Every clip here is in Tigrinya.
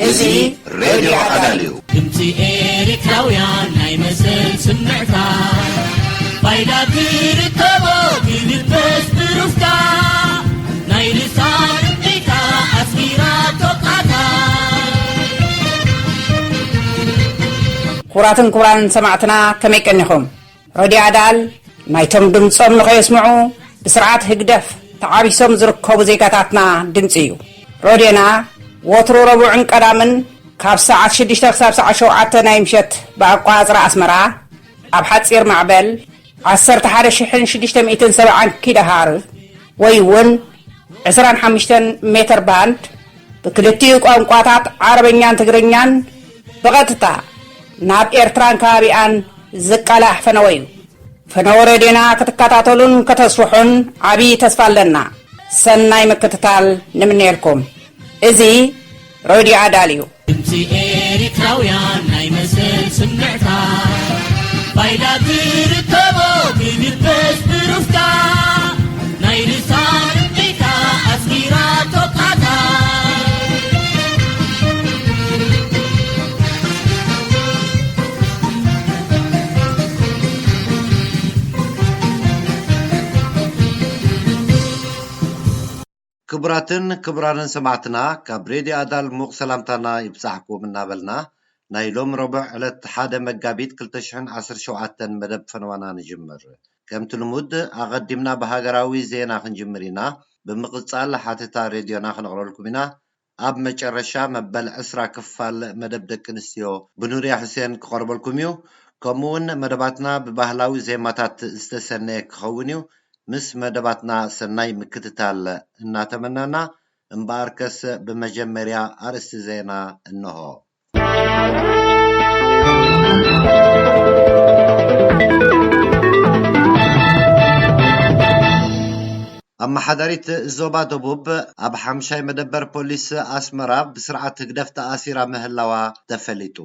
እዚ ሬድዮ ኣዳል እዩ። ድምፂ ኤርትራውያን ናይ መሰል ስምዕታ፣ ባይዳ ትርከቦ ትልበስ ብሩፍታ፣ ናይ ልሳን እምቢታ ኣስጊራ ቶቃታ። ክቡራትን ክቡራንን ሰማዕትና፣ ከመይ ቀኒኹም? ሬድዮ ኣዳል ናይቶም ድምጾም ንኸየስምዑ ብስርዓት ህግደፍ ተዓቢሶም ዝርከቡ ዜጋታትና ድምጺ እዩ። ሬድዮና ወትሩ ረቡዕን ቀዳምን ካብ ሰዓት ሽዱሽተ ክሳብ ሰዓት ሸውዓተ ናይ ምሸት ብኣቋጽራ ኣስመራ ኣብ ሓጺር ማዕበል ዓሰርተ ሓደ ሽሕን ሽዱሽተ ሚእትን ሰብዓን ኪሎ ሃርዝ ወይ እውን ዕስራን ሓሙሽተን ሜትር ባንድ ብክልቲኡ ቋንቋታት ዓረበኛን ትግርኛን ብቐጥታ ናብ ኤርትራን ከባቢኣን ዝቃላሕ ፈነወ እዩ። ፈነወ ሬድዮና ክትከታተሉን ከተስፍሑን ዓብዪ ተስፋ ኣለና። ሰናይ ምክትታል ንምነየልኩም። እዚ ሬድዮ ኣዳል እዩ። ድምፂ ኤርትራውያን ናይ መሰል ስምዕታ፣ ባይዳ ትርከቦ ትልበስ ብሩፍታ፣ ናይ ልሳን እምቢታ ኣስጊራ ቶቃታ። ክቡራትን ክቡራንን ሰማዕትና፣ ካብ ሬድዮ ኣዳል ሙቕ ሰላምታና ይብጻሕኩም እናበልና፣ ናይ ሎም ረቡዕ ዕለት ሓደ መጋቢት ክልተ ሽሕን ዓሰርተ ሸውዓተን መደብ ፈነዋና ንጅምር። ከምቲ ልሙድ፣ ኣቐዲምና ብሃገራዊ ዜና ክንጅምር ኢና። ብምቕጻል፣ ሓተታ ሬድዮና ክነቕረልኩም ኢና። ኣብ መጨረሻ፣ መበል ዕስራ ክፋል መደብ ደቂ ኣንስትዮ ብኑርያ ሑሴን ክቐርበልኩም እዩ። ከምኡ እውን መደባትና ብባህላዊ ዜማታት ዝተሰነየ ክኸውን እዩ። ምስ መደባትና ሰናይ ምክትታል እናተመነና፣ እምበኣርከስ ብመጀመርያ ኣርእስቲ ዜና እንሆ። ኣመሓዳሪት ዞባ ደቡብ ኣብ ሓምሻይ መደበር ፖሊስ ኣስመራ ብስርዓት ህግደፍ ተኣሲራ ምህላዋ ተፈሊጡ።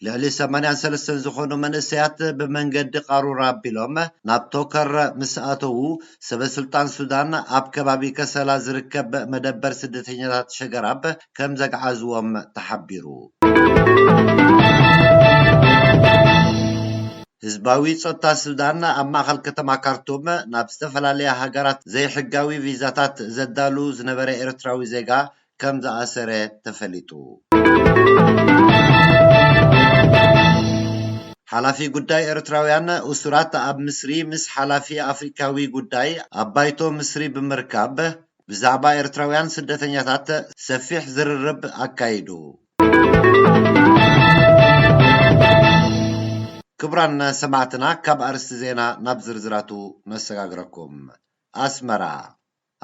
ልዕሊ ሰማንያን ሰለስተን ዝኾኑ መንእሰያት ብመንገዲ ቃሩራ ኣቢሎም ናብ ቶከር ምስ ኣተዉ፣ ሰበ ስልጣን ሱዳን ኣብ ከባቢ ከሰላ ዝርከብ መደበር ስደተኛታት ሸገራብ ከም ዘግዓዝዎም ተሓቢሩ። ህዝባዊ ጸጥታ ሱዳን ኣብ ማእከል ከተማ ካርቱም ናብ ዝተፈላለያ ሃገራት ዘይሕጋዊ ቪዛታት ዘዳሉ ዝነበረ ኤርትራዊ ዜጋ ከም ዝኣሰረ ተፈሊጡ። ሓላፊ ጉዳይ ኤርትራውያን እሱራት ኣብ ምስሪ ምስ ሓላፊ ኣፍሪካዊ ጉዳይ ኣብ ባይቶ ምስሪ ብምርካብ ብዛዕባ ኤርትራውያን ስደተኛታት ሰፊሕ ዝርርብ ኣካይዱ። ክቡራን ሰማዕትና፣ ካብ ኣርእስቲ ዜና ናብ ዝርዝራቱ ነሰጋግረኩም። ኣስመራ።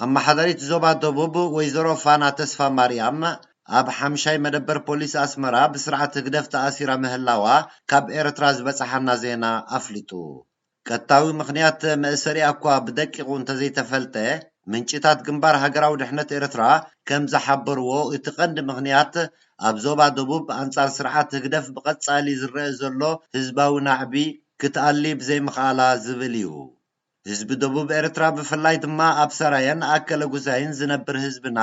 ኣመሓዳሪት ዞባ ደቡብ ወይዘሮ ፋና ተስፋ ማርያም ኣብ ሓምሻይ መደበር ፖሊስ ኣስመራ ብስርዓት ህግደፍ ተኣሲራ ምህላዋ ካብ ኤርትራ ዝበጽሓና ዜና ኣፍሊጡ። ቀጥታዊ ምኽንያት መእሰሪኣ እኳ ብደቂቑ እንተዘይተፈልጠ፣ ምንጭታት ግንባር ሃገራዊ ድሕነት ኤርትራ ከም ዝሓበርዎ፣ እቲ ቀንዲ ምኽንያት ኣብ ዞባ ደቡብ ኣንጻር ስርዓት ህግደፍ ብቐጻሊ ዝረአ ዘሎ ህዝባዊ ናዕቢ ክትኣሊ ብዘይምኽኣላ ዝብል እዩ። ህዝቢ ደቡብ ኤርትራ፣ ብፍላይ ድማ ኣብ ሰራየን ኣከለ ጉዛይን ዝነብር ህዝብና፣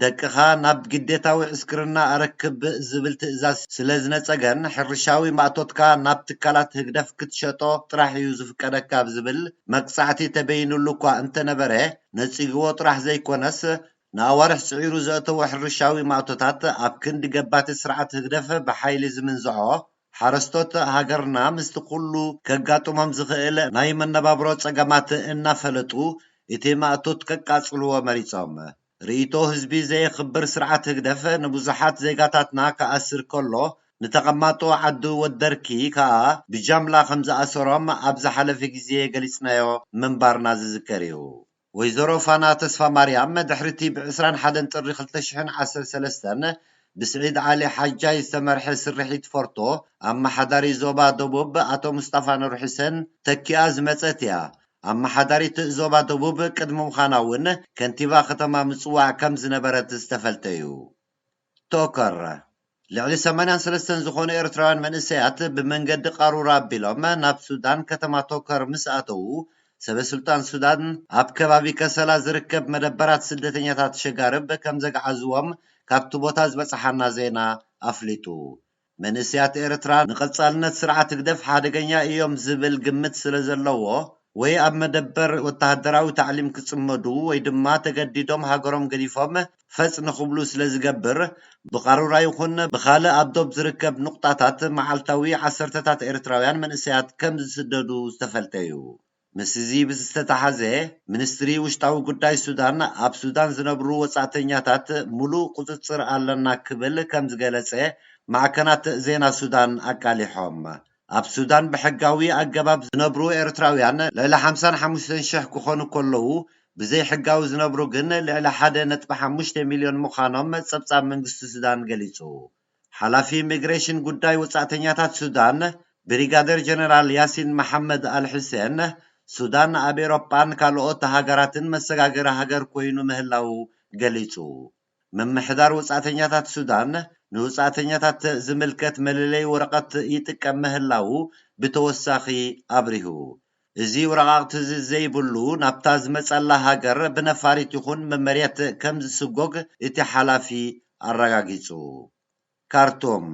ደቅኻ ናብ ግዴታዊ ዕስክርና ኣረክብ ዝብል ትእዛዝ ስለ ዝነጸገን፣ ሕርሻዊ ማእቶትካ ናብ ትካላት ህግደፍ ክትሸጦ ጥራሕ እዩ ዝፍቀደካ ብዝብል መቅጻዕቲ ተበይኑሉ እኳ እንተነበረ፣ ነጺግዎ ጥራሕ ዘይኮነስ፣ ንኣዋርሕ ጽዒሩ ዘእተዎ ሕርሻዊ ማእቶታት ኣብ ክንዲ ገባቲ ስርዓት ህግደፍ ብሓይሊ ዝምንዝዖ፣ ሓረስቶት ሃገርና ምስቲ ኩሉ ከጋጥሞም ዝኽእል ናይ መነባብሮ ጸገማት እናፈለጡ፣ እቲ ማእቶት ከቃጽልዎ መሪጾም። ርእይቶ ህዝቢ ዘየኽብር ስርዓት ህግደፍ ንብዙሓት ዜጋታትና ክኣስር ከሎ፣ ንተቐማጦ ዓዲ ወደርኪ ከኣ ብጃምላ ከም ዝኣሰሮም ኣብ ዝሓለፈ ግዜ ገሊጽናዮ ምንባርና ዝዝከር እዩ። ወይዘሮ ፋና ተስፋ ማርያም፣ ድሕሪቲ ብ ዕስራን ሓደን ጥሪ ክልተ ሽሕን ዓሰርተ ሰለስተን ብስዒድ ዓሊ ሓጃይ ዝተመርሐ ስርሒት ፎርቶ፣ ኣመሓዳሪ ዞባ ደቡብ ኣቶ ሙስጣፋ ኑር ሑሴን ተኪኣ ዝመጸት እያ። ኣመሓዳሪት ዞባ ደቡብ ቅድሚ ምዃና እውን ከንቲባ ከተማ ምጽዋዕ ከም ዝነበረት ዝተፈልጠ እዩ። ቶከር። ልዕሊ ሰማንያን ሰለስተን ዝኾኑ ኤርትራውያን መንእሰያት ብመንገዲ ቃሩራ ኣቢሎም ናብ ሱዳን ከተማ ቶከር ምስ ኣተዉ፣ ሰበ ስልጣን ሱዳን ኣብ ከባቢ ከሰላ ዝርከብ መደበራት ስደተኛታት ሸጋርብ ከም ዘግዓዝዎም ካብቲ ቦታ ዝበጽሓና ዜና ኣፍሊጡ። መንእሰያት ኤርትራ ንቐጻልነት ስርዓት ህግደፍ ሓደገኛ እዮም ዝብል ግምት ስለ ዘለዎ፣ ወይ ኣብ መደበር ወተሃደራዊ ታዕሊም ክጽመዱ ወይ ድማ ተገዲዶም ሃገሮም ገዲፎም ፈጽ ንኽብሉ ስለ ዝገብር፣ ብቃሩራ ይኹን ብኻልእ ኣብ ዶብ ዝርከብ ኑቕጣታት መዓልታዊ ዓሰርተታት ኤርትራውያን መንእሰያት ከም ዝስደዱ ዝተፈልጠ እዩ። ምስዚ ብዝተተሓዘ፣ ሚኒስትሪ ውሽጣዊ ጉዳይ ሱዳን ኣብ ሱዳን ዝነብሩ ወጻእተኛታት ሙሉእ ቁጽጽር ኣለና ክብል ከም ዝገለጸ ማዕከናት ዜና ሱዳን ኣቃሊሖም። ኣብ ሱዳን ብሕጋዊ ኣገባብ ዝነብሩ ኤርትራውያን ልዕሊ ሓምሳን ሓሙሽተን ሽሕ ክኾኑ ከለዉ፣ ብዘይሕጋዊ ዝነብሩ ግን ልዕሊ ሓደ ነጥቢ ሓሙሽተ ሚልዮን ምዃኖም ጸብጻብ መንግስቲ ሱዳን ገሊጹ። ሓላፊ ኢሚግሬሽን ጉዳይ ወጻእተኛታት ሱዳን ብሪጋደር ጀነራል ያሲን መሓመድ ኣልሕሴን፣ ሱዳን ኣብ ኤሮጳን ካልኦት ሃገራትን መሰጋገሪ ሃገር ኮይኑ ምህላዉ ገሊጹ። ምምሕዳር ወጻእተኛታት ሱዳን ንወጻእተኛታት ዝምልከት መለለይ ወረቐት ይጥቀም ምህላዉ ብተወሳኺ ኣብሪሁ። እዚ ወረቓቕቲ እዚ ዘይብሉ ናብታ ዝመጸላ ሃገር ብነፋሪት ይኹን መመርየት ከም ዝስጎግ እቲ ሓላፊ ኣረጋጊጹ። ካርቱም።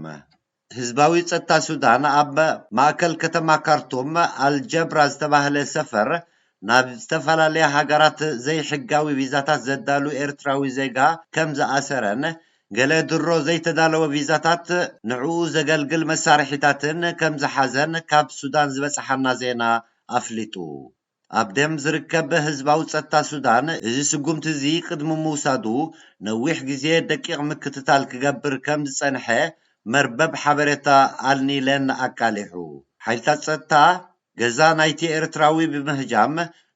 ህዝባዊ ጸጥታ ሱዳን ኣብ ማእከል ከተማ ካርቱም ኣልጀብራ ዝተባህለ ሰፈር ናብ ዝተፈላለያ ሃገራት ዘይሕጋዊ ቪዛታት ዘዳሉ ኤርትራዊ ዜጋ ከም ዝኣሰረን ገለ ድሮ ዘይተዳለወ ቪዛታት ንዕኡ ዘገልግል መሳርሒታትን ከም ዝሓዘን ካብ ሱዳን ዝበጽሓና ዜና ኣፍሊጡ። ኣብ ደም ዝርከብ ህዝባዊ ጸጥታ ሱዳን፣ እዚ ስጉምቲ እዚ ቅድሚ ምውሳዱ፣ ነዊሕ ግዜ ደቂቕ ምክትታል ክገብር ከም ዝጸንሐ መርበብ ሓበሬታ ኣልኒለን ኣቃሊሑ። ሓይልታት ጸጥታ ገዛ ናይቲ ኤርትራዊ ብምህጃም፣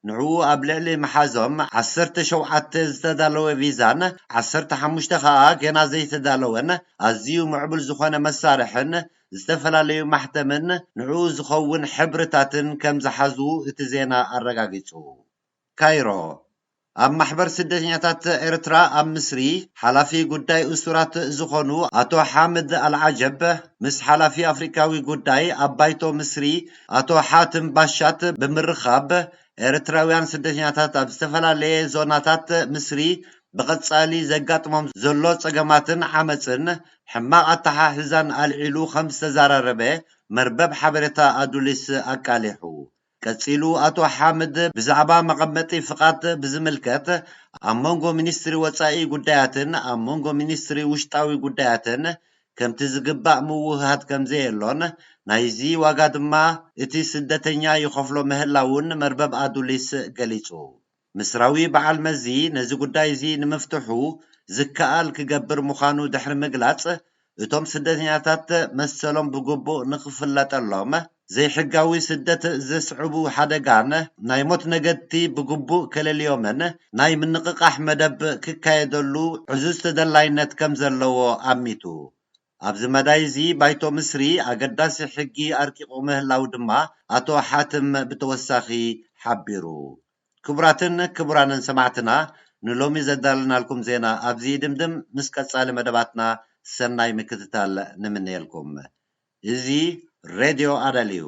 ንዕኡ ኣብ ልዕሊ መሓዞም ዓሰርተ ሸውዓተ ዝተዳለወ ቪዛን ዓሰርተ ሓሙሽተ ከኣ ገና ዘይተዳለወን ኣዝዩ ምዕቡል ዝኾነ መሳርሕን ዝተፈላለዩ ማሕተምን ንዕኡ ዝኸውን ሕብርታትን ከም ዝሓዙ እቲ ዜና ኣረጋጊጹ። ካይሮ። ኣብ ማሕበር ስደተኛታት ኤርትራ ኣብ ምስሪ ሓላፊ ጉዳይ እሱራት ዝኾኑ ኣቶ ሓምድ ኣልዓጀብ ምስ ሓላፊ ኣፍሪካዊ ጉዳይ ኣብ ባይቶ ምስሪ ኣቶ ሓትም ባሻት ብምርኻብ፣ ኤርትራውያን ስደተኛታት ኣብ ዝተፈላለየ ዞናታት ምስሪ ብቐጻሊ ዘጋጥሞም ዘሎ ጸገማትን ዓመጽን ሕማቕ ኣተሓሕዛን ኣልዒሉ ከም ዝተዛራረበ መርበብ ሓበሬታ ኣዱሊስ ኣቃሊሑ። ቀጺሉ ኣቶ ሓምድ ብዛዕባ መቐመጢ ፍቓድ ብዝምልከት ኣብ መንጎ ሚኒስትሪ ወጻኢ ጉዳያትን ኣብ መንጎ ሚኒስትሪ ውሽጣዊ ጉዳያትን ከምቲ ዝግባእ ምውህሃድ ከም ዘየሎን ናይዚ ዋጋ ድማ እቲ ስደተኛ ይኸፍሎ ምህላውን መርበብ ኣዱሊስ ገሊጹ። ምስራዊ በዓል መዚ ነዚ ጉዳይ እዚ ንምፍትሑ ዝከኣል ክገብር ምዃኑ ድሕሪ ምግላጽ፣ እቶም ስደተኛታት መሰሎም ብግቡእ ንኽፍለጠሎም፣ ዘይሕጋዊ ስደት ዘስዕቡ ሓደጋን ናይ ሞት ነገድቲ ብግቡእ ከለልዮምን ናይ ምንቕቓሕ መደብ ክካየደሉ ዕዙዝ ተደላይነት ከም ዘለዎ ኣሚቱ። ኣብዚ መዳይ እዚ ባይቶ ምስሪ ኣገዳሲ ሕጊ ኣርቂቑ ምህላው ድማ ኣቶ ሓትም ብተወሳኺ ሓቢሩ። ክቡራትን ክቡራንን ሰማዕትና፣ ንሎሚ ዘዳለናልኩም ዜና ኣብዚ ይድምድም። ምስ ቀጻሊ መደባትና ሰናይ ምክትታል ንምነየልኩም። እዚ ሬድዮ ኣዳል እዩ።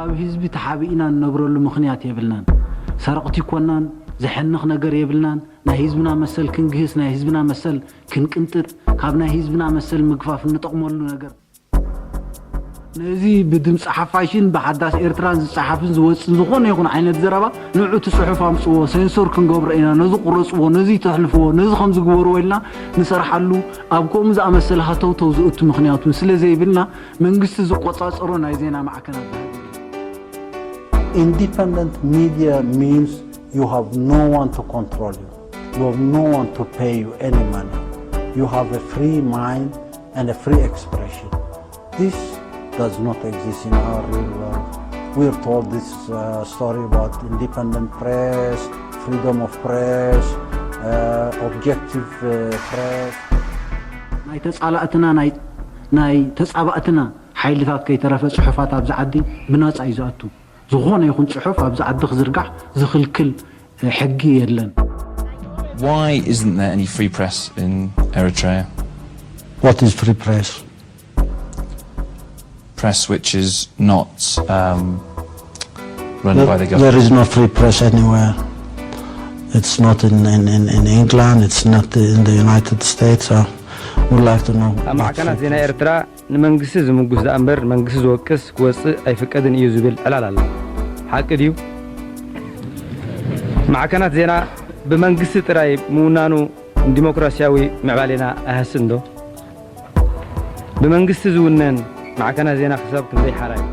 ኣብ ህዝቢ ተሓቢእና እንነብረሉ ምኽንያት የብልናን። ሰረቕቲ ይኮናን፣ ዘሕንኽ ነገር የብልናን። ናይ ህዝብና መሰል ክንግህስ፣ ናይ ህዝብና መሰል ክንቅንጥጥ፣ ካብ ናይ ህዝብና መሰል ምግፋፍ እንጠቕመሉ ነገር። ነዚ ብድምፂ ሓፋሽን ብሓዳስ ኤርትራን ዝፀሓፍን ዝወፅን ዝኾነ ይኹን ዓይነት ዘረባ ንዑ እቲ ፅሑፍ ኣምፅዎ፣ ሴንሶር ክንገብሮ ኢና፣ ነዚ ቁረፅዎ፣ ነዚ ተሕልፍዎ፣ ነዚ ከምዚ ግበርዎ ኢልና ንሰርሓሉ ኣብ ከምኡ ዝኣመሰለ ሃተውተው ዝእቱ ምኽንያት እውን ስለ ዘይብልና መንግስቲ ዝቆፃፀሮ ናይ ዜና ማዕከናት ዝሃብ። Independent media means you have no one to control you. You have no one to pay you any money. You have a free mind and a free expression. This does not exist in our real world. We're told this uh, story about independent press, freedom of press, uh, objective uh, press. ናይ ተፃላእትና ናይ ናይ ተፃባእትና ሓይልታት ከይተረፈ ፅሑፋት ኣብዚ ዓዲ ብናፃ እዩ ዝኣቱ። ዝኾነ ይኹን ፅሑፍ ኣብዚ ዓዲ ክዝርጋሕ ዝኽልክል ሕጊ የለን። Why isn't there any free press in Eritrea? What is free press? Press which is not um, run by the There government. Is no free press anywhere. It's not in, in, in, in England, it's not in the United States. So we'd like to know. ኣብ ማዕከናት ዜና ኤርትራ ንመንግስቲ ዝምጉስ ደኣ እምበር መንግስቲ ዝወቅስ ክወፅእ ኣይፍቀድን እዩ ዝብል ዕላል ኣሎ። ሓቂ ድዩ? ማዕከናት ዜና ብመንግስቲ ጥራይ ምውናኑ ንዲሞክራሲያዊ ምዕባሌና ኣይሃስን ዶ? ብመንግስቲ ዝውነን ማዕከናት ዜና ክሳብ ክንደይ ሓራ እዩ?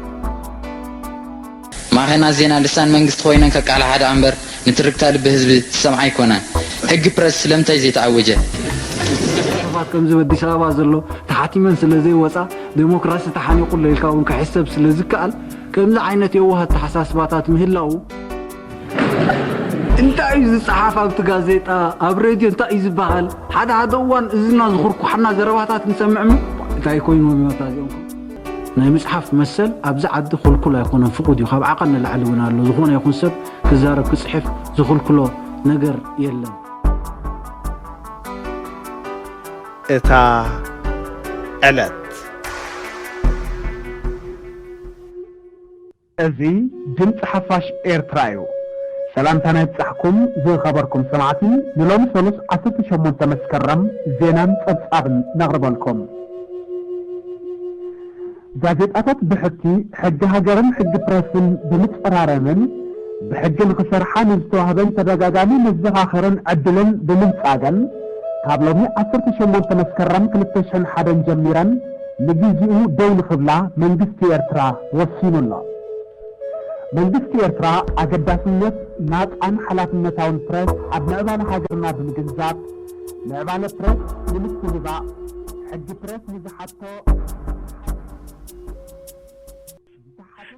ማዕኸናት ዜና ልሳን መንግስቲ ኮይነን ከቃልሓ ደኣ እምበር ንትርክታ ልቢ ህዝቢ ዝሰምዓ ኣይኮናን። ሕጊ ፕረስ ስለምንታይ ዘይተኣወጀ? ጽሑፋት ከምዚ ኣብ ኣዲስ ኣበባ ዘሎ ተሓቲመን ስለ ዘይወጻ ዴሞክራሲ ተሓኒቑ ኣሎ ኢልካ እውን ክሕሰብ ስለ ዝከኣል ከምዚ ዓይነት የዋህ ኣተሓሳስባታት ምህላዉ እንታይ እዩ ዝጸሓፍ ኣብቲ ጋዜጣ ኣብ ሬድዮ እንታይ እዩ ዝበሃል ሓደ ሓደ እዋን እዝና ዝኹርኩሓና ዘረባታት ንሰምዕ እሞ እንታይ ኮይኖም እዮም ኣብታ እዚኦም ናይ ምጽሓፍ መሰል ኣብዚ ዓዲ ክልኩል ኣይኮነን ፍቑድ እዩ ካብ ዓቐን ንላዕሊ እውን ኣሎ ዝኾነ ይኹን ሰብ ክዛረብ ክጽሕፍ ዝኽልክሎ ነገር የለን። እታ ዕለት። እዚ ድምፂ ሓፋሽ ኤርትራ እዩ። ሰላምታና ይብፃሕኩም ዝኸበርኩም ሰማዕቲ፣ ንሎሚ ሰሉስ ዓሰርተ ሸሞንተ መስከረም ዜናን ፀብፃብን ነቕርበልኩም። ጋዜጣታት ብሕቲ ሕጊ ሃገርን ሕጊ ፕረስን ብምፅራረምን ብሕጊ ንኽሰርሓ ንዝተዋህበን ተደጋጋሚ መዘኻኸርን ዕድልን ብምንጻገን ካብ ሎሚ ዓሰርተ ሸሞንተ መስከረም ክልተ ሽሕን ሓደን ጀሚረን ንግዚኡ ደው ንኽብላ መንግስቲ ኤርትራ ወሲኑ ኣሎ። መንግስቲ ኤርትራ ኣገዳስነት ናጻን ሓላፍነታውን ፕረስ ኣብ ምዕባለ ሃገርና ብምግንዛብ ምዕባለ ፕረስ ንምትብባዕ ሕጊ ፕረስ ንዝሓቶ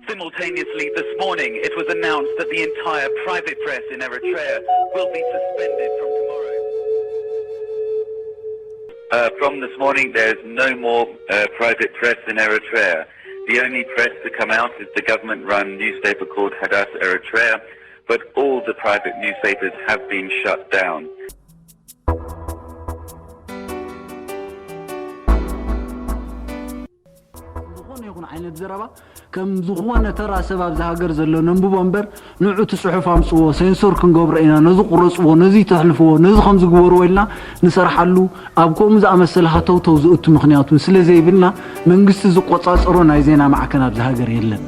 Simultaneously this morning, it was announced that the entire private press in Eritrea will be suspended from tomorrow. Uh, from this morning, there's no more uh, private press in Eritrea. The only press to come out is the government run newspaper called Hadas Eritrea, but all the private newspapers have been shut down. ዝኾነ ይኹን ዓይነት ዘረባ ከም ዝኾነ ተራ ሰብ ኣብዚ ሃገር ዘሎ ነንብቦ እምበር ንዑ እቲ ጽሑፍ ኣምጽዎ ሴንሶር ክንገብሮ ኢና ነዚ ቁረጽዎ ነዚ ተሕልፍዎ ነዚ ከምዚ ግበርዎ ኢልና ንሰርሓሉ ኣብ ከምኡ ዝኣመሰለ ሃተውተው ዝእቱ ምኽንያት እውን ስለ ዘይብልና መንግስቲ ዝቆጻጸሮ ናይ ዜና ማዕከን ኣብዚ ሃገር የለን።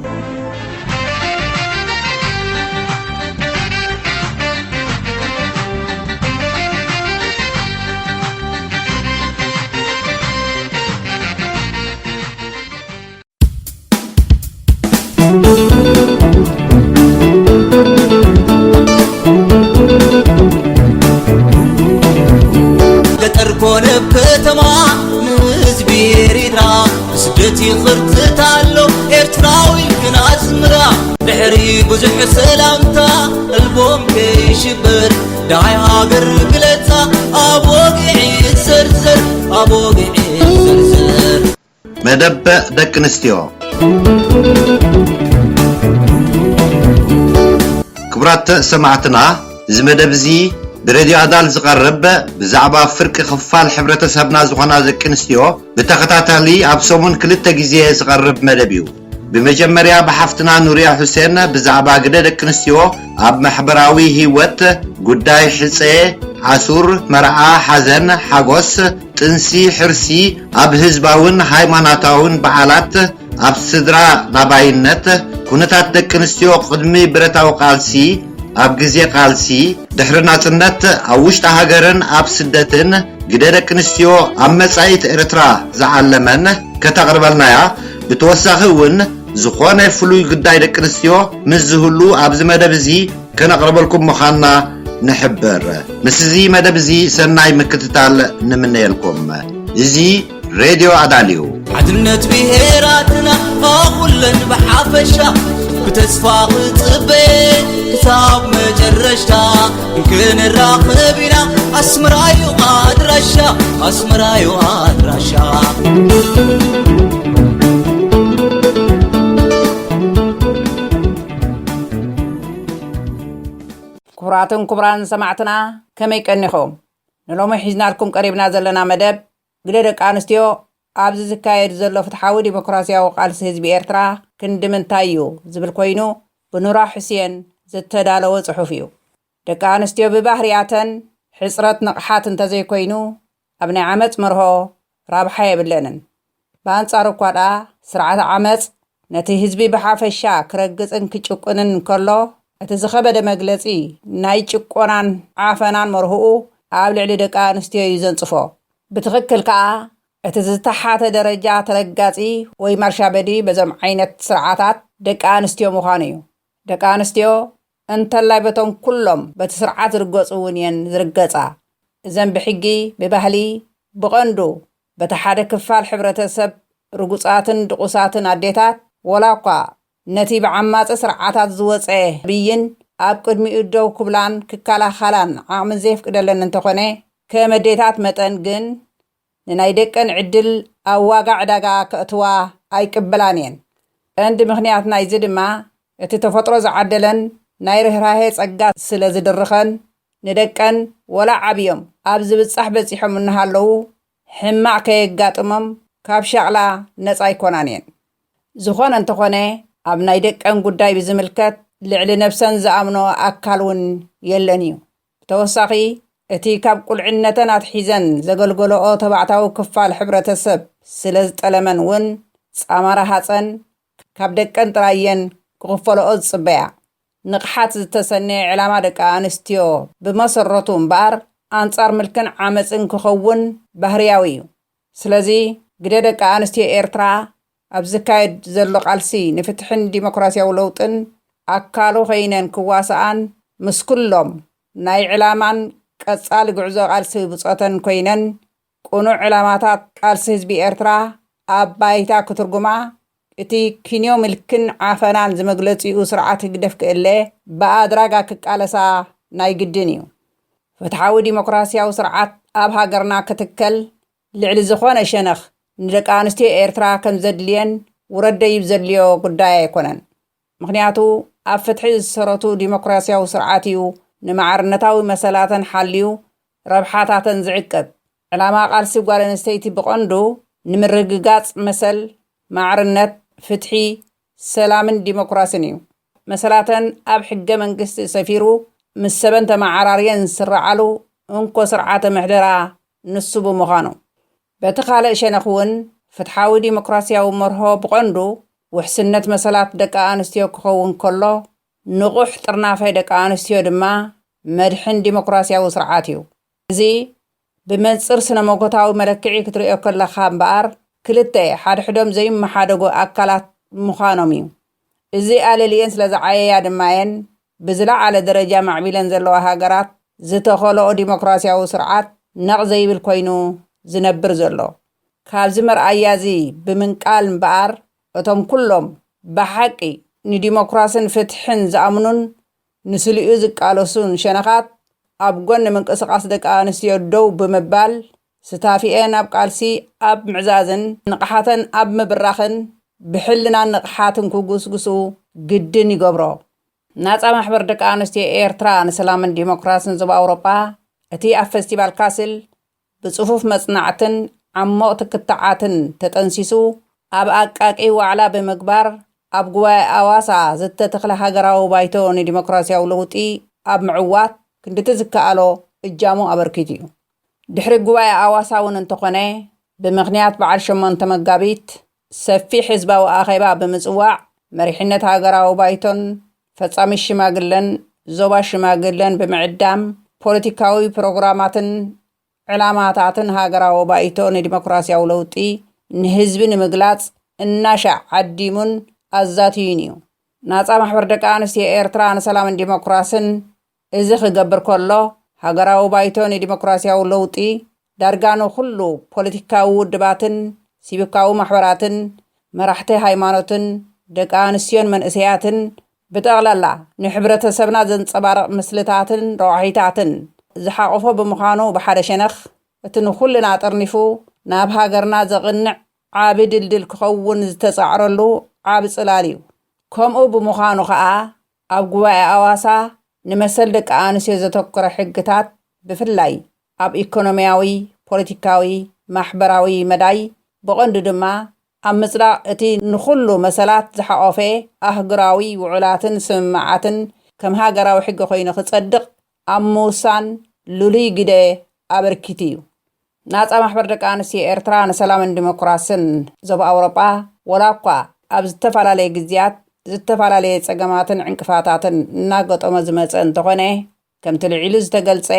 ገጠር ኮነ ከተማ ንህዝቢ ኤሪትራ ብስደት ይኽርትት ኣሎ ኤርትራዊ ግን ኣስምራ ድሕሪ ብዙሕ ሰላምታ ኣልቦም ከይሽበር ዳይ ሃገር ግለጻ ኣብ ወግዒ ዘርዘር ኣብ ወግዒ ዘርዘር መደብ ደቂ ኣንስትዮ። ክቡራት ሰማዕትና፣ እዚ መደብ እዚ ብሬድዮ ኣዳል ዝቐርብ ብዛዕባ ፍርቂ ክፋል ሕብረተሰብና ዝኾና ደቂ ኣንስትዮ ብተኸታታሊ ኣብ ሰሙን ክልተ ግዜ ዝቐርብ መደብ እዩ። ብመጀመርያ ብሓፍትና ኑርያ ሑሴን ብዛዕባ ግደ ደቂ ኣንስትዮ ኣብ ማሕበራዊ ህይወት፣ ጉዳይ ሕጸ፣ ዓሱር፣ መርዓ፣ ሓዘን፣ ሓጎስ፣ ጥንሲ፣ ሕርሲ፣ ኣብ ህዝባውን ሃይማኖታውን በዓላት፣ ኣብ ስድራ ናባይነት፣ ኩነታት ደቂ ኣንስትዮ ቅድሚ ብረታዊ ቃልሲ፣ ኣብ ግዜ ቃልሲ፣ ድሕሪ ናጽነት፣ ኣብ ውሽጢ ሃገርን ኣብ ስደትን፣ ግደ ደቂ ኣንስትዮ ኣብ መጻኢት ኤርትራ ዝዓለመን ከተቕርበልናያ። ብተወሳኺ እውን ዝኾነ ፍሉይ ጉዳይ ደቂ ኣንስትዮ ምስ ዝህሉ ኣብዚ መደብ እዚ ከነቕርበልኩም ምዃንና ንሕብር። ምስዚ መደብ እዚ ሰናይ ምክትታል ንምነየልኩም። እዚ ሬድዮ ኣዳልዩ። ሓድነት ብሄራትና ኩለን ብሓፈሻ ብተስፋ ክጽበ ክሳብ መጨረሻ ክንራኸብ ኢና። ኣስመራዩ ኣድራሻ ኣስመራዩ ኣድራሻ ክቡራትን ክቡራን ሰማዕትና፣ ከመይ ቀኒኹም? ንሎሚ ሒዝናልኩም ቀሪብና ዘለና መደብ፣ ግደ ደቂ ኣንስትዮ ኣብዚ ዝካየድ ዘሎ ፍትሓዊ ዲሞክራሲያዊ ቃልሲ ህዝቢ ኤርትራ ክንዲ ምንታይ እዩ ዝብል ኮይኑ፣ ብኑራ ሑሴን ዝተዳለወ ጽሑፍ እዩ። ደቂ ኣንስትዮ ብባህርያተን ሕጽረት ንቕሓት እንተዘይኮይኑ፣ ኣብ ናይ ዓመጽ መርሆ ራብሓ የብለንን። ብኣንጻሩ እኳ ደኣ፣ ስርዓት ዓመጽ ነቲ ህዝቢ ብሓፈሻ ክረግጽን ክጭቁንን እንከሎ፣ እቲ ዝኸበደ መግለጺ ናይ ጭቆናን ዓፈናን መርህኡ ኣብ ልዕሊ ደቂ ኣንስትዮ እዩ ዘንጽፎ። ብትኽክል ከኣ፣ እቲ ዝተሓተ ደረጃ ተረጋጺ ወይ ማርሻበዲ በዞም ዓይነት ስርዓታት ደቂ ኣንስትዮ ምዃኑ እዩ። ደቂ ኣንስትዮ እንተላይ በቶም ኩሎም በቲ ስርዓት ዝርገጹ እውን እየን ዝርገጻ። እዘን ብሕጊ፣ ብባህሊ፣ ብቐንዱ በቲ ሓደ ክፋል ሕብረተሰብ ርጉጻትን ድቑሳትን ኣዴታት፣ ወላ እኳ ነቲ ብዓማጺ ስርዓታት ዝወጸ ብይን ኣብ ቅድሚኡ ደው ክብላን ክከላኸላን ዓቕሚ ዘየፍቅደለን እንተኾነ፣ ከም ኣዴታት መጠን ግን ንናይ ደቀን ዕድል ኣብ ዋጋ ዕዳጋ ከእትዋ ኣይቅበላን እየን። ቀንዲ ምኽንያት ናይዚ ድማ እቲ ተፈጥሮ ዝዓደለን ናይ ርህራሄ ጸጋ ስለ ዝድርኸን፣ ንደቀን ወላ ዓብዮም ኣብ ዝብጻሕ በጺሖም እናሃለዉ ሕማቕ ከየጋጥሞም ካብ ሻቕላ ነጻ ኣይኮናን እየን። ዝኾነ እንተኾነ፣ ኣብ ናይ ደቀን ጉዳይ ብዝምልከት ልዕሊ ነብሰን ዝኣምኖ ኣካል እውን የለን እዩ። ብተወሳኺ፣ እቲ ካብ ቁልዕነተን ኣትሒዘን ዘገልገለኦ ተባዕታዊ ክፋል ሕብረተሰብ ስለ ዝጠለመን እውን ጻማ ረሃጸን ካብ ደቀን ጥራይ እየን ክኽፈለኦ ዝጽበያ። ንቕሓት ዝተሰነየ ዕላማ ደቂ ኣንስትዮ ብመሰረቱ እምበኣር ኣንጻር ምልክን ዓመጽን ክኸውን ባህርያዊ እዩ። ስለዚ ግደ ደቂ ኣንስትዮ ኤርትራ ኣብ ዝካየድ ዘሎ ቃልሲ ንፍትሕን ዲሞክራሲያዊ ለውጥን ኣካሉ ኮይነን ክዋስኣን ምስ ኩሎም ናይ ዕላማን ቀጻሊ ጉዕዞ ቃልሲ ብጾተን ኮይነን ቅኑዕ ዕላማታት ቃልሲ ህዝቢ ኤርትራ ኣብ ባይታ ክትርጉማ እቲ ክንዮ ምልክን ዓፈናን ዝመግለጺኡ ስርዓት ህግደፍ ክእለ ብኣድራጋ ክቃለሳ ናይ ግድን እዩ። ፍትሓዊ ዲሞክራሲያዊ ስርዓት ኣብ ሃገርና ክትከል ልዕሊ ዝኾነ ሸነኽ ንደቂ ኣንስትዮ ኤርትራ ከም ዘድልየን ውረድ ደይብ ዘድልዮ ጉዳይ ኣይኮነን። ምኽንያቱ ኣብ ፍትሒ ዝሰረቱ ዲሞክራሲያዊ ስርዓት እዩ ንማዕርነታዊ መሰላተን ሓልዩ ረብሓታተን ዝዕቅብ። ዕላማ ቃልሲ ጓል ኣንስተይቲ ብቐንዱ ንምርግጋጽ መሰል፣ ማዕርነት፣ ፍትሒ፣ ሰላምን ዲሞክራስን እዩ። መሰላተን ኣብ ሕገ መንግስቲ ሰፊሩ ምስ ሰበን ተመዓራርየን ዝስረዓሉ እንኮ ስርዓተ ምሕደራ ንሱ ብምዃኑ። በቲ ካልእ ሸነኽ እውን ፍትሓዊ ዲሞክራሲያዊ መርሆ ብቐንዱ ውሕስነት መሰላት ደቂ ኣንስትዮ ክኸውን ከሎ፣ ንቑሕ ጥርናፈ ደቂ ኣንስትዮ ድማ መድሕን ዲሞክራሲያዊ ስርዓት እዩ። እዚ ብመንጽር ስነ መጎታዊ መለክዒ ክትርእዮ ከለኻ እምበኣር ክልተ ሓድሕዶም ዘይመሓደጉ ኣካላት ምዃኖም እዩ። እዚ ኣለሊኤን ስለ ዝዓየያ ድማ እየን ብዝለዓለ ደረጃ ማዕቢለን ዘለዋ ሃገራት ዝተኸልኦ ዲሞክራሲያዊ ስርዓት ነቕ ዘይብል ኮይኑ ዝነብር ዘሎ። ካብዚ መርኣያ እዚ ብምንቃል እምበኣር እቶም ኩሎም ብሓቂ ንዲሞክራስን ፍትሕን ዝኣምኑን ንስሊኡ ዝቃለሱን ሸነኻት ኣብ ጎኒ ምንቅስቓስ ደቂ ኣንስትዮ ደው ብምባል ስታፊኤን ኣብ ቃልሲ ኣብ ምዕዛዝን ንቕሓተን ኣብ ምብራኽን ብሕልናን ንቕሓትን ክጉስጉሱ ግድን ይገብሮ። ናጻ ማሕበር ደቂ ኣንስትዮ ኤርትራ ንሰላምን ዲሞክራስን ዞባ ኣውሮጳ እቲ ኣብ ፈስቲቫል ካስል ብጽፉፍ መጽናዕትን ዓሞቕቲ ክትዓትን ተጠንሲሱ ኣብ ኣቃቂ ዋዕላ ብምግባር ኣብ ጉባኤ ኣዋሳ ዝተተኽለ ሃገራዊ ባይቶ ንዲሞክራሲያዊ ለውጢ ኣብ ምዕዋት ክንድቲ ዝከኣሎ እጃሙ ኣበርኪቱ እዩ። ድሕሪ ጉባኤ ኣዋሳ እውን እንተኾነ፣ ብምኽንያት በዓል ሸሞንተ መጋቢት ሰፊሕ ህዝባዊ ኣኼባ ብምጽዋዕ፣ መሪሕነት ሃገራዊ ባይቶን ፈጻሚ ሽማግለን ዞባ ሽማግለን ብምዕዳም፣ ፖለቲካዊ ፕሮግራማትን ዕላማታትን ሃገራዊ ባይቶ ንዲሞክራሲያዊ ለውጢ ንህዝቢ ንምግላጽ እናሻዕ ዓዲሙን ኣዛትዩን እዩ። ናጻ ማሕበር ደቂ ኣንስትዮ ኤርትራ ንሰላምን ዲሞክራስን እዚ ክገብር ከሎ፣ ሃገራዊ ባይቶ ንዲሞክራሲያዊ ለውጢ ዳርጋ ንኹሉ ፖለቲካዊ ውድባትን ሲቪካዊ ማሕበራትን መራሕቲ ሃይማኖትን ደቂ ኣንስትዮን መንእሰያትን ብጠቕላላ ንሕብረተሰብና ዘንጸባርቕ ምስልታትን ረዋሒታትን ዝሓቖፎ ብምዃኑ፣ ብሓደ ሸነኽ እቲ ንኹልና ጠርኒፉ ናብ ሃገርና ዘቕንዕ ዓቢ ድልድል ክኸውን ዝተጻዕረሉ ዓቢ ጽላል እዩ። ከምኡ ብምዃኑ ከኣ፣ ኣብ ጉባኤ ኣዋሳ ንመሰል ደቂ ኣንስትዮ ዘተኮረ ሕግታት፣ ብፍላይ ኣብ ኢኮኖሚያዊ፣ ፖለቲካዊ፣ ማሕበራዊ መዳይ፣ ብቐንዱ ድማ ኣብ ምጽዳቕ እቲ ንኹሉ መሰላት ዝሓቖፈ ኣህጉራዊ ውዑላትን ስምምዓትን ከም ሃገራዊ ሕጊ ኮይኑ ክጸድቕ ኣብ ምውሳን ልሉይ ግደ ኣበርኪቱ እዩ። ናጻ ማሕበር ደቂ ኣንስትዮ ኤርትራ ንሰላምን ዲሞክራስን ዞባ ኣውሮጳ፣ ወላ እኳ ኣብ ዝተፈላለየ ግዜያት ዝተፈላለየ ጸገማትን ዕንቅፋታትን እናገጠሞ ዝመጸ እንተኾነ፣ ከምቲ ልዒሉ ዝተገልጸ፣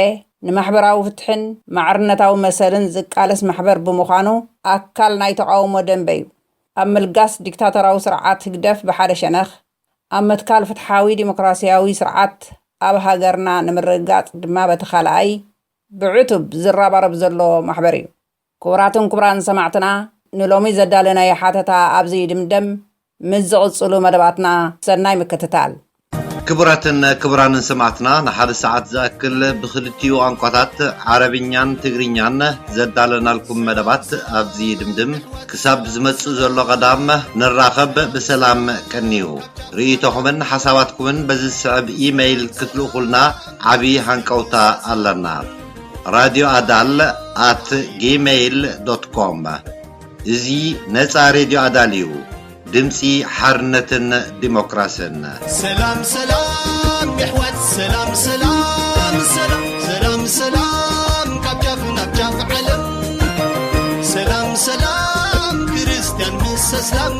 ንማሕበራዊ ፍትሕን ማዕርነታዊ መሰልን ዝቃለስ ማሕበር ብምዃኑ፣ ኣካል ናይ ተቓውሞ ደንበ እዩ። ኣብ ምልጋስ ዲክታቶራዊ ስርዓት ህግደፍ ብሓደ ሸነኽ፣ ኣብ ምትካል ፍትሓዊ ዲሞክራሲያዊ ስርዓት ኣብ ሃገርና ንምርግጋጽ ድማ በቲ ካልኣይ ብዕቱብ ዝረባረብ ዘሎ ማሕበር እዩ። ክቡራትን ክቡራን ሰማዕትና፣ ንሎሚ ዘዳለናዮ ሓተታ ኣብዚ ይድምደም። ምስ ዝቕጽሉ መደባትና ሰናይ ምክትታል። ክቡራትን ክቡራንን ሰማዕትና፣ ንሓደ ሰዓት ዝኣክል ብኽልቲኡ ቋንቋታት ዓረብኛን ትግርኛን ዘዳለናልኩም መደባት ኣብዚ ይድምድም። ክሳብ ዝመጽእ ዘሎ ቀዳም ንራኸብ፣ ብሰላም ቀንዩ። ርእይቶኹምን ሓሳባትኩምን በዚ ዝስዕብ ኢመይል ክትልእኹልና ዓቢ ሃንቀውታ ኣለና። ራድዮ ኣዳል ኣት ጂሜይል ዶት ኮም። እዚ ነጻ ሬድዮ ኣዳል እዩ። ድምጺ ሓርነትን ዲሞክራስን። ሰላም ሰላም የሕዋት፣ ሰላም ሰላም ሰላም፣ ሰላም ሰላም ካብ ጫፍ ናብ ጫፍ ዓለም። ሰላም ሰላም ክርስትያን ምስ ኣስላም፣